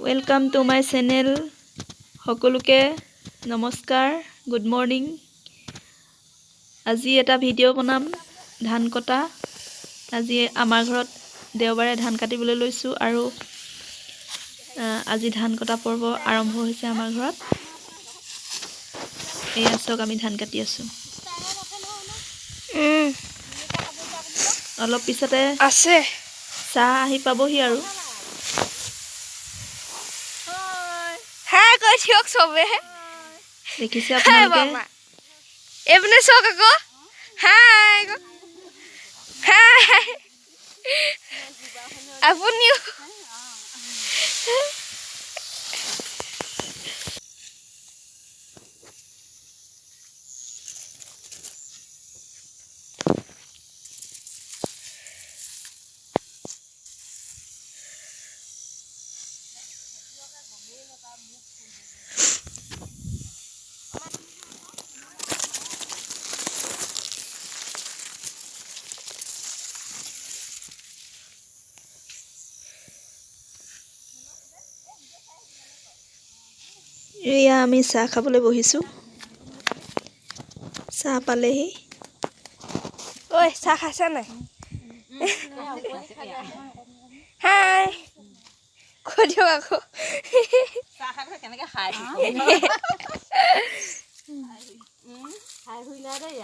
Welcome to my channel. সকলোকে নমস্কাৰ, good morning. আজি এটা ভিডিঅ' বনাম, ধান কটা। আজি আমাৰ ঘৰত দেওবাৰে ধান কাটিবলৈ লৈছোঁ আৰু আজি ধান কটা পৰ্ব আৰম্ভ হৈছে আমাৰ ঘৰত। এয়া চাওক, আমি ধান কাটি আছোঁ। অলপ পিছতে আছে। চাহ আহি পাবহি আৰু। হাই কৈ দিয়ক চবে। দেখিছে হাই। আপোনালোকে? মামা, এইপিনে চাওক আকৌ। হাই, হাই। আপুনিও। এয়া আমি চাহ খাবলৈ বহিছোঁ। চাহ পালেহি। ঐ, চাহ খাইছা নাই? হাই কৈ দিয়ক আকৌ। কেনেকে খাই? খাই শুই নাই দেই।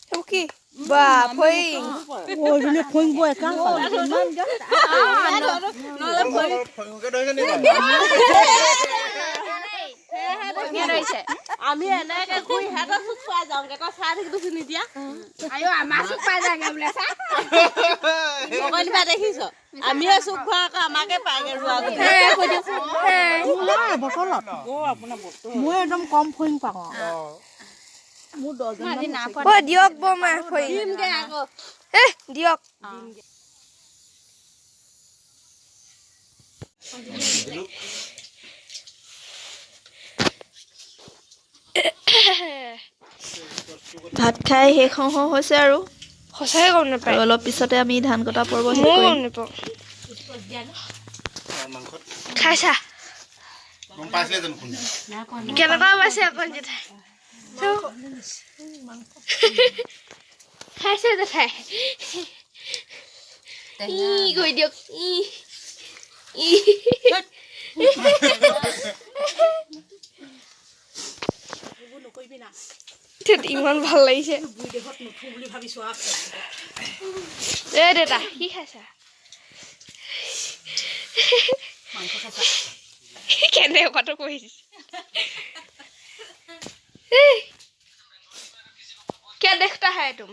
সেইবোৰ কি বা ফৰিং? ফৰিংবোৰ একাল। আমি এনেকে ঘূৰি সিহঁতৰ চুক পাই যাওঁগে, তই চাই থাকিবিচোন এতিয়া। অকণিবা দেখিছ, আমিহে চুক খোৱা, আকৌ আমাকে পায়গে ৰোৱা। হাই কৈ দিয়ক, হাই। বটলত মই একদম কম ফৰিং পাওঁ। মোৰ দহজন। ঐ, দিয়ক বমা ফৰিং। দিমগে আকৌ। এ দিয়ক। ভাত খাই শেষ হওঁ হওঁ হৈছে আৰু। সঁচাকে গম নাপায়। আৰু অলপ পিছতে আমি ধান কটা পৰ্ব শেষ ময়ো গম কৰিম। নাপাওঁ। খাইছা? গম পাইছিলে জানো কোনে? কেনেকুৱা পাইছে অকণ জেঠাই? খাইছে জেঠাই? ই কৈ দিয়ক, ই ই। ধেত, ইমান ভাল লাগিছে। এ দেউতা, কি খাইছা? কেনেকুৱাটো কৰিছে? क्या देखता है तुम?